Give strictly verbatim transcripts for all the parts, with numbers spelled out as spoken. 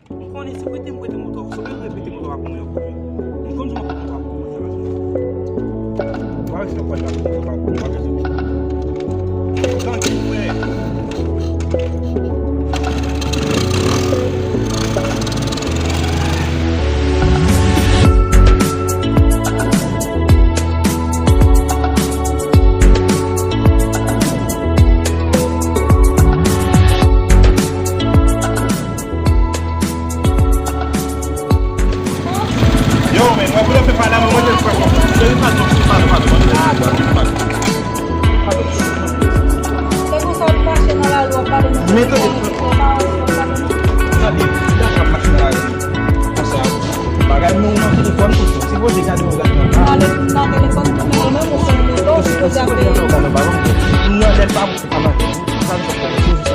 M konnen si w prete m, prete moto a, si w bezwen prete moto a pou mwen ankò, wi. M konn jan w ap prete moto a pou mwen, sa va. Ou pa bezwen pran moto a pou mwen, ou pa bezwen. Tranquille, frère. Yo, men, mwen, pou lè fè pale a mwen, mwen te fè konfyans. Se li pa di, se pa di, pa di, pa di. Se konsa w ap mache nan lari, w ap pale nan telefòn, w ap pale nan... Gade, gade w ap mache nan lari konsa. Bagay nou nan telefòn, kote w sipoze gade, w gade nan... Pale nan telefòn tou, men ou menm ou fè yon moto, ou sipoze ap peye. Ou sipoze gade nan balon. Nan lè pa, ou pa mache. Sa nou fè, se jis sa.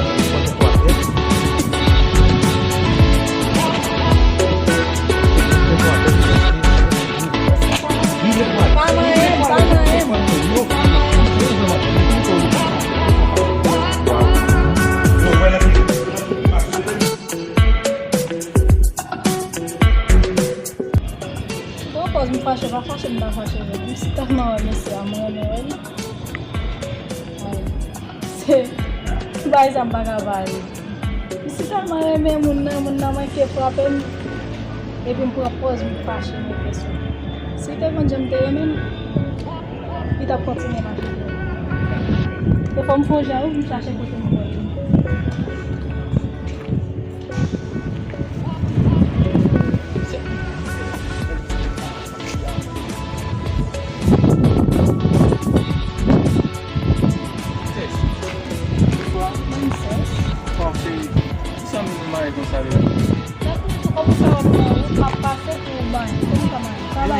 Pa manyen m, pa manyen m. Pran pòz m fache, pa fache, m pa fache vre. M si tèlman renmen mesye a, m renmen wè li. Ay, se bagay sa m pa ka pale. M si tèlman renmen moun nan, moun nan manke frape m. Epi m pran pòz m fache, m rete sou li. Si l te konn jan m te renmen l, li t ap kontinye mache dèyè m. Te fò m fè yon jan, wi, m chache kote m voye l.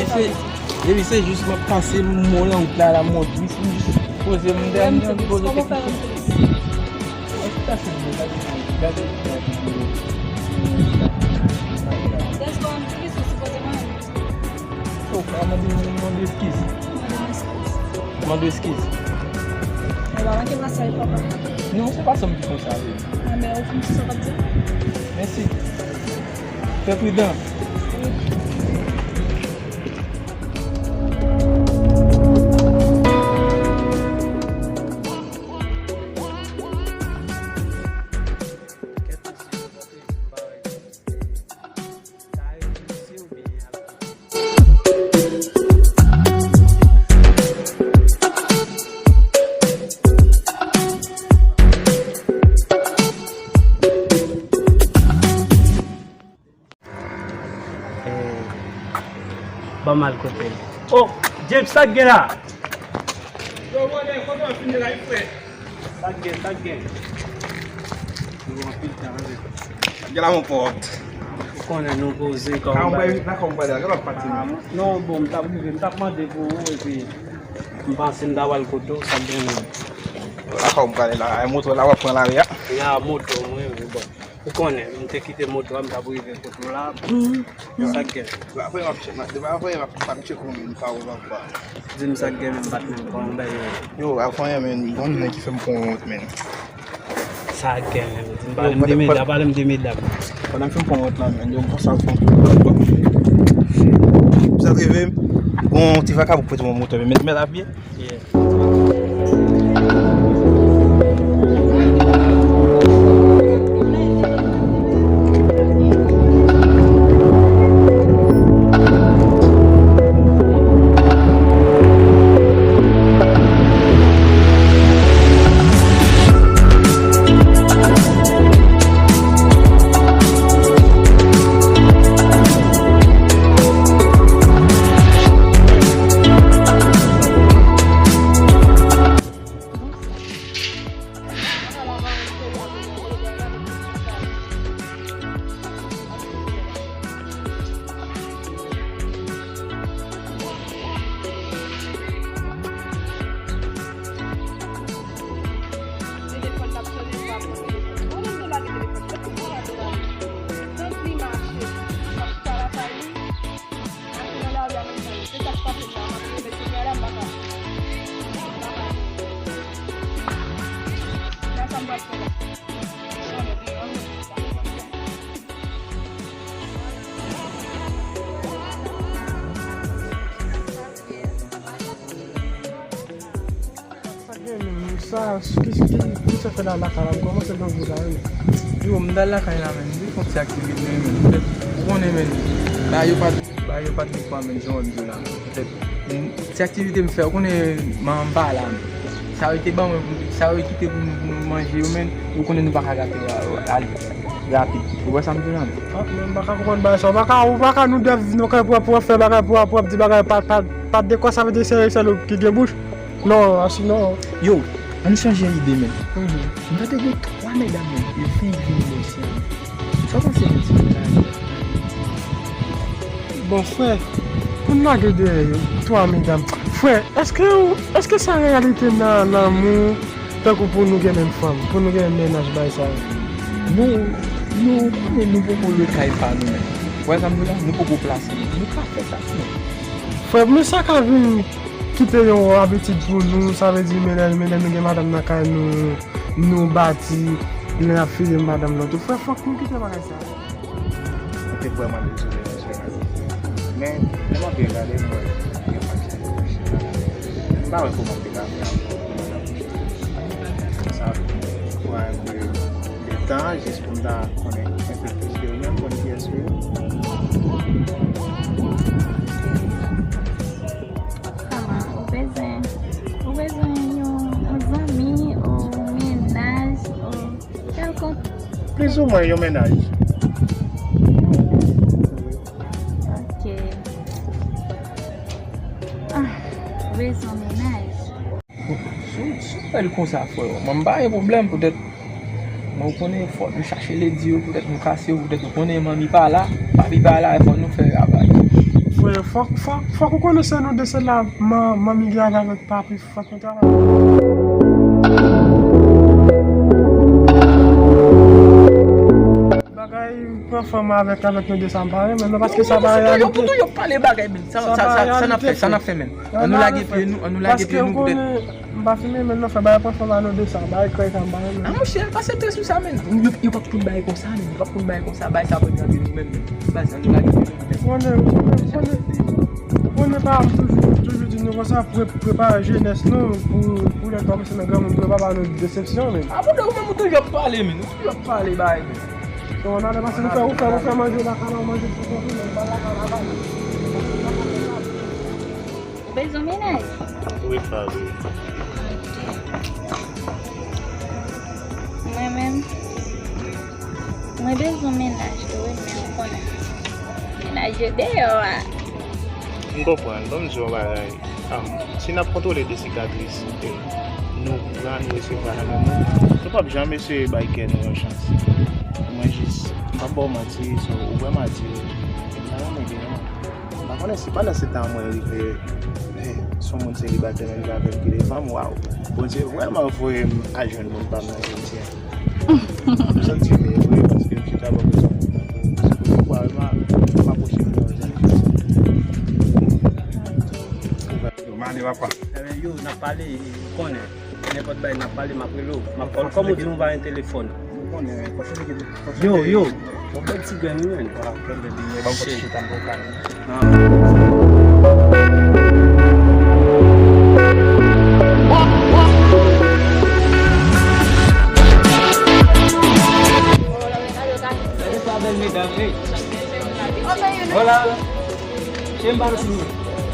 Epi se, epi se jis m ap pase mwen nan wout la, la, m jis poze m dèyè m, poze kesyon. Gade, gade, gade. Ou pa mande, mande eskiz. Mande eskiz. Mande eskiz. Ou pa manke pase avèk papa. Non, se pa sa m di konsa, wi. Ah, men ou fin sa w t ap di? Mèsi. Fè pridan. Eh, ban m al kote l. Oh, James, sa k gen la? Yo, brother, kote w ap fini la, frè? Sa k gen, sa k gen? Yo, anpil tan, anpil. Sa k gen la, mon pòt? Ou konnen nou poze kòm... Lakòm bay, lakòm bay la, gen lòt pati, non? Non, bon, m t ap rive, m t ap mande pou ou, epi m panse m ta pral kote w, sa k gen menm? Lakòm prale la, e moto la w ap pran lari a? Ya, moto mwen, bon. Ou konnen, m te kite moto a, m t ap rive kote w la. Sa k gen? Depi apre m ap tcheke, depi apre m ap, m ap tcheke w menm, m pa wè w ankò. Di m sa k gen menm, m pa t menm konn bagay yo. Yo, avan yon menm, gon nèg ki fè m pran wont menm. Sa k gen menm, di m pale m de medam, pale m de medam. Pandan m fin pran wont la menm, yo, m panse al fè yon tour. Sa rive, gon ti vakabon k prete m yon moto, men met, met a pye. Yeah. Sa gen menm, sa, ki, ki, ki sa fè la lakay la, m kòmanse nan vi la, wi. Yo, m dal lakay la, menm, li fè yon ti aktivite, menm, petèt, ou konnen, menm, ba yo pa, ba yo pa t gen fwa, menm, jan w di la, petèt, m, ti aktivite m fè, ou konnen, manman m pa la, menm. Sa yo te ban mwen, sa yo kite pou nou, pou nou manje yo, menm, ou konnen nou pa ka gate, a, a, ale rapid. Ou wè sa m di la, menm? Ah, men m pa ka konprann bagay sa. Ou pa ka, ou pa ka nou dev, nou ka pou, pou fè bagay, pou, pou di bagay, pa, pa, pa dekwa, sa vle di se sèl ou ki gen bouch. Non, asi non. Yo, ann chanje ide, men. Mhm. M tande gen twa medam, men, yo fenk vin bòs la. Sa w panse de ti medam? Bon, frè, pou n lage dèyè yo, twa medam. Frè, èske w, èske sa reyalite nan lanmou, tankou pou nou gen menm fanm, pou nou gen menm mennaj, bagay sa yo? Nou, nou konnen nou poko lwe kay pa nou menm. Ou wè sa m di w la? Nou poko plase nou. Nou pa fè sa, non. Frè, men sa ka vin kite yon abitid pou nou, sa vle di men lè, men lè nou gen madanm nan kay nou, nou bati, lè n ap file madanm lòt. Frè, fòk nou kite bagay sa. Mwen te vrèman dezole, mesye. Men, lè m ap gade, m wè gen yon pakèt de machin la. M pa wè kòman m te ka fè ankò pou madanm. Sa pran enpe de tan, jis pou m ta konnen enpe plis de ou menm, konn kiyès ou ye. Kòman, ou bezwen, ou bezwen yon, yon zanmi, ou mennaj, ou kèlkonk. Plizoumwen yon mennaj. Ok. Ah, ou bezwen yon mennaj. Bon, si w, si w fè l konsa, frè, mwen m pa gen pwoblèm, poutèt mwen, ou konnen, fòk nou chache ledi yo, poutèt nou kase yo, poutèt ou konnen manmi pa la, papi pa la, fòk nou fè travay. Frè, fòk, fòk, fòk ou konnen se nou de, se la, man, manmi gen avè avèk papi, fòk nou travay. Bagay pran fanm avèk, avèk nou de sa, m pa renmen, non, paske sa pa reyalite. Yo pou toujou pale bagay, men. Sa, sa, sa, sa n ap fè, sa n ap fè, men. Ann nou lage pye nou, ann nou lage pye nou poutèt. M pa fimen, men non, fè bagay pran fanm a nou de sa, bagay krèy sa m pa renmen. Ah, monchè, pase tan sou sa, men. Yo, yo p ap konn bagay konsa, men. Yo p ap konn bagay konsa, bagay sa pran nan de nou menm, men. Baz, ann nou lage pye nou poutèt. Ou konnen, ou konnen, ou konnen pa m toujou, toujou di nou konsa, pre-, prepare jenès nou pou, pou lè n kòmanse nan granmoun, pou yo pa ba nou desepsyon, men. Ah, poutèt ou menm ou toujou ap pale, men. Ou toujou ap pale, bagay, men. Bon, ann ale, paske ou fè, ou fè, ou fè manje la, kala, ou manje pou kont ou, men pa la, pa la, pa la. Ou bezwen mennaj? Wi, pa wi. Ok. Mwen menm, mwen bezwen mennaj tou, wi, men ou konnen. Mennaj yo deyò a. M konprann. Ban m di w yon bagay. Am, si n ap kontwole de sikatris, e, nou pran, nou resevwa nan men nou, nou p ap janm eseye bay kè nou yon chans. Mwen jis, m p ap ba w manti, so, ou wè m a di w, m ta renmen gen yon. M pa konnen si pandan se tan mwen rive, e, se yon moun selibatè menm jan avè m ki devan m, waw. Bondye vrèman voye m al jwenn moun pa m nan jodi a. M santi m ere, paske m chita bò kote yon moun tankou w. Se poutèt sa m a, m apwoche pou yon zanmi. Yo, m ale, papa. Ebyen, yo, n ap pale, ou konnen. Nenpòt bagay, n ap pale, m ap rele w. M ap kòl kòm ou di nou pa gen telefòn. Ou konnen, fòk ou gen, fòk ou gen. Yo, yo. Yon bèl ti grenn, wi, menn. Vwala, kèm bèl li, ban m fòk chita m pou w kalme. Hola. Che m pa resi nou.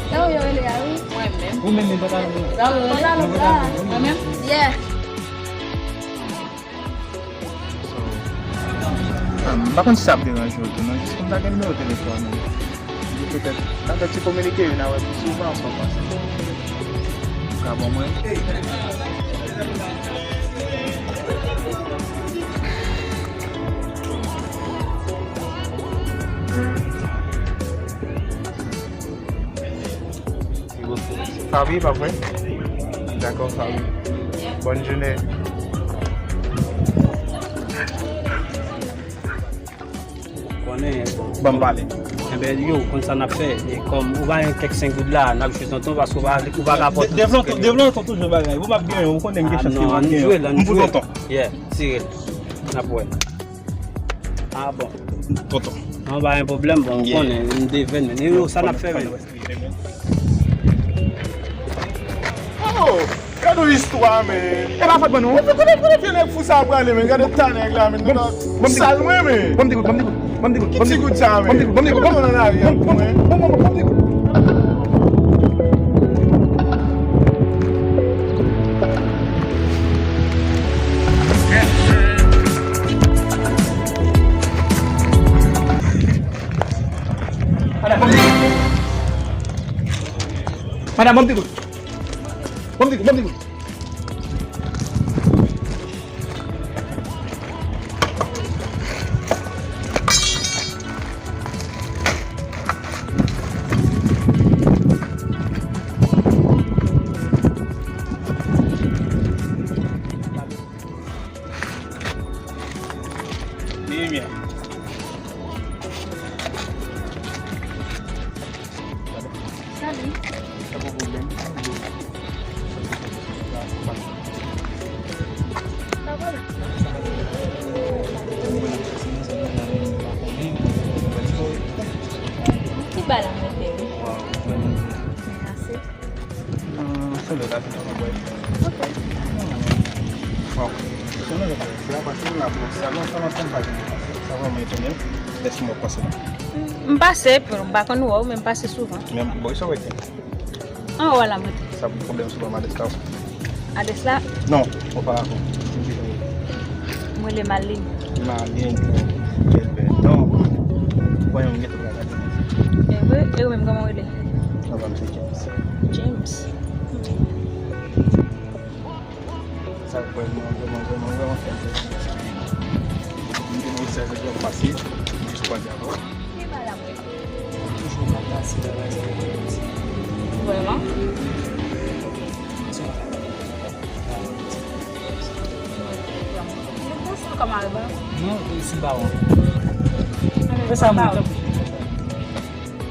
Sa ou yo rele a, wi. Mwen menm. Ou menm, menm, pa ta nou. Sa ou yo rele a? Mwen menm. Yeah. So, ah, m pa konn si sa ap deranje w tou, non. Jis pou m ta gen nimewo telefòn ou. Epi petèt, n a fè ti kominike yo, n a wè pi souvan, sa w panse. Ou ka ban mwen. Fabi, pa vre? Dakò, Fabi. Bòn jounen. Ban m pale. Bèl yo, konn sa n ap fè. E kòm ou pa gen kèk senk goud la, n ap jwe tonton, paske ou pa, ou pa ka pòte. Devlon, Devlon tonton jwe bagay. Ou m ap genyen, ou konnen m gen chans ke m ap genyen. M pou tonton. Yeah, tire l. N ap wè. Ah bon. Tonton. An, pa gen pwoblèm, bon, ou konnen, m deven, men. E yo, sa n ap fè, men. Oh, gade yon istwa, men. E pa fòt mwen, non. Kote, kote, kote vye nèg fou sa prale, men? Gade ta nèg la, men. Sal mwen, men. Ban m ti goud, ban m ti goud, ban m ti goud. Ki ti goud sa, men? Ban m ti goud, ban m ti goud, ban m ti goud. Ban m ti goud. Madanm, ban m ti goud. Ban m ti goud, ban m ti goud. Salut. Ti ba la mete wi. Mèsi. Nan sèl lè la, se nan bwè. Ok. Bon. Se nan lè la, se a pati de la pou sa lontan, lontan m pa vin pase. Sa vrèman etone m. Èske m ap pase la? M pase, m pa konn wè w, men m pase souvan. Men, bon, sa w rete? Anwo a la mwen te. Sa pou pwoblèm sou pam adrès la ou? Adrès la? Non, oparavan. Mwen rele Malin. Malin, bèl, bèl non. Voyons, m gentan pral gade. E vre? E ou menm, kòman w rele? Kòman m se James. James. Sa vrèman, vrèman, vrèman, vrèman fè m plezi. M te nan sèz jou ap pase, m jis kwaze avè w. Ki bagay la mwen? Toujou m ap pase nan bagay sa yo. Vrèman? Mwen panse w ka mal ba. Non, e si ba w. Fè sa mwen, tanpri.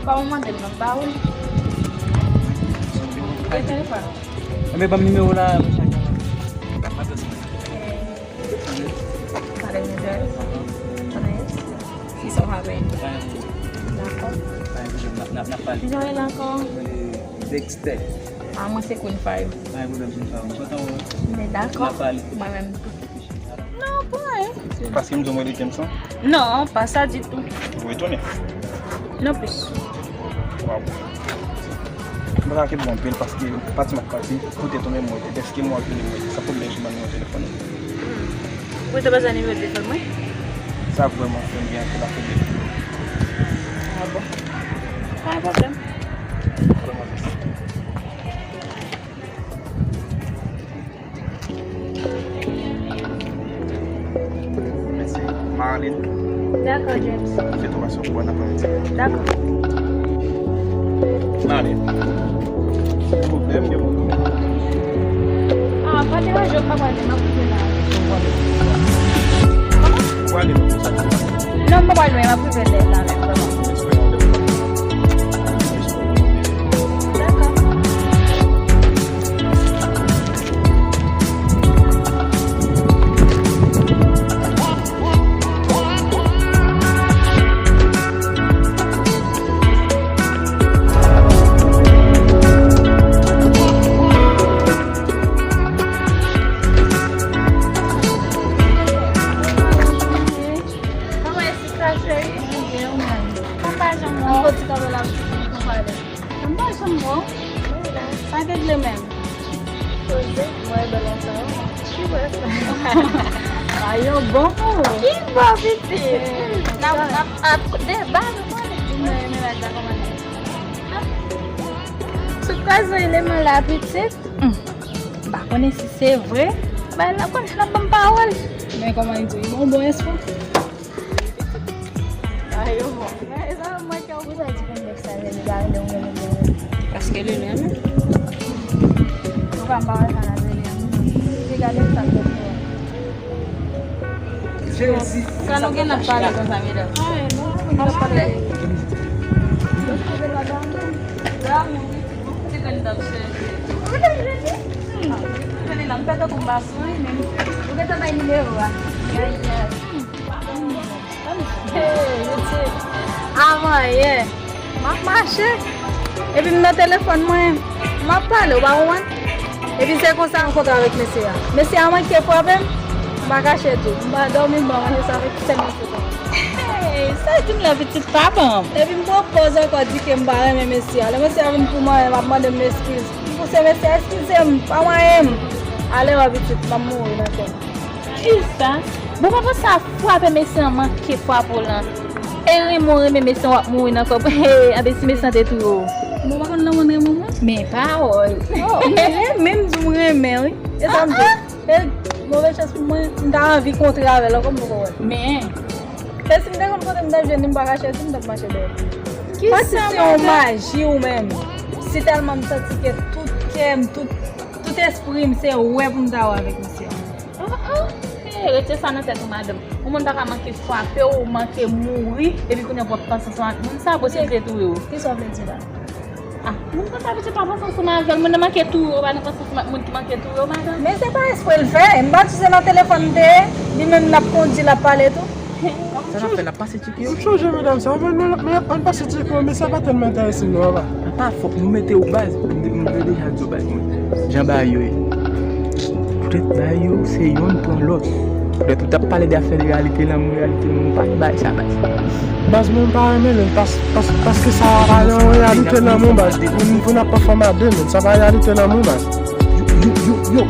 Kòman w mande m nan m ba ou l? E telefòn? Enben, ban m nimewo w la, mwen chak. Katrèvendizuit, katrèvendizuit, sis san katrèvendizuit. Dakò. N ap, n ap, n ap pale. Kijan w rele ankò? Dexter. A, mwen se Queen Five. Pa gen pwoblèm, Queen Five. Mwen kontan wè w. Men dakò. N ap pale. Mwen menm tou. Non, pwen. Paske m di w mwen rele James lan? Non, pa sa ditou. Ou etone? Non plis. Waw. M pa ka kenbe w anpil paske pati m ap pati, poutèt ou menm mwen te, dèske m wè w ap vini mwen te, sa pwoblèm sou ban m nimewo telefòn ou. Hmm. Ou te bezwen nimewo telefòn mwen? Sa vrèman fè m gen anpil, anpil pwoblèm. A bon? Pa gen pwoblèm. Vrèman mèsi. Mèsi, Marlene. Dakò, James. Fèt ou pase yon bòn aprèmidi. Dakò. Marlene. Pwoblèm gen pou nou. A, pa deranje w, pa pale, m ap rive la. Kòman? Ou ale pou sa. Non, m pa pral lwen, m ap rive lè la menm, vrèman. Dakò. Kòman e sista cheri? Mwen byen, ou menm? Kòm pa janm wè w. Ou poti kanpe la pou pale. M pa janm wè w. Sa regle menm. Poze, mwen bèl ansanm. Ki bò sa? A yo bon. Ki bò pitit? N ap, n ap, ap deba nou konnen. Mwen menaj la kòman li? Sou kaz eleman la pitit. Hmm. M pa konnen si se vre. Bay la konnen l ap ban m pawòl. Men kòman li di, li bon, bon espwa. Ayo bon. Gade sa mwen kè ou. Poukisa di konn nèg sa rele pa rele ou menm ou gen rele? Paske li renmen. Ou pa m pa wè sa nan rele an. Li gade sa k fè pou ou. Sa nou gen nan pale konsa, medam? Kòman w rele? Ou te konn t ap chèche. Ou te jwenn li? Hmm. Ou te jwenn li la, m fè tankou m pa sou li, men ou gentan bay nimewo a. Hey, Youtube. Avan yè, m ap mache. Epi m nan telefòn mwen, m ap pale, ou pa konprann? Epi se konsa m rankontre avèk mesye a. Mesye a manke frape m, m pa kache tou. M pa dòmi, m pa manje sa avèk sèl mesye sa. Hey, sa di m la pitit pa bon. Epi m pran pòz ankò di ke m pa renmen mesye a. Lè mesye a vin pou mwen, l ap mande m eskiz. M pouse mesye a, eskize m, pa manyen m. Ale wè pitit, m ap mouri nan kè m. Kisa? Bon, papa sa frape mesye an manke frape w lan. E renmen w renmen mesye an w ap mouri nan kòb. Anben si mesye an te touye w. Bon, pa konn lanmou renmen mwen? Men pawòl. Oh, m renmen, m di w m renmen, wi. E sa m di. E move chans pou mwen, m ta anvi kontre avè l ankò, m poko wè l. Men. E si m te konn kote m t ap jwenn li, m pa ka chèche, m t ap mache dèyè. Kisa? Patrick, se yon maji ou menm. Si tèlman m santi ke tout kè m, tout, tout espri m, se wè pou m ta wè avèk misye. Ah, ah. Hey, retire sa nan tèt ou, madanm. Yon moun pa ka manke frape w, manke mouri, epi kounye a w ap panse ansanm ak moun sa, bon, si l te touye w. Kisa w vle di la? Ah, moun konsa, pitit, pa panse ansanm avè l. Moun nan manke touye w, pa nan panse ansanm ak moun ki manke touye w, madanm. Men se pa espre l fè. M pa di se nan telefòn m te ye. Li menm l ap kondi, l ap pale tou. Sa n ap fè, n ap pase tcheke yo? M chonje medam sa, men, men, men ann pase tcheke yo, men sa pa tèlman enterese nou, apa. Apa fòk nou mete yo baz, m, m, m deja di yo baz mwen. Jan bagay yo ye. Poutèt bagay yo, se yonn pran lòt. Poutèt ou t ap pale de afè de reyalite lanmou, reyalite lanmou, pa gen bagay sa, baz. Baz, mwen pa renmen l, pas, pas, paske sa pa yon reyalite lanmou, baz. Pou, pou n ap pran fanm a de, men sa pa reyalite lanmou, baz. Yo, yo, yo, yo.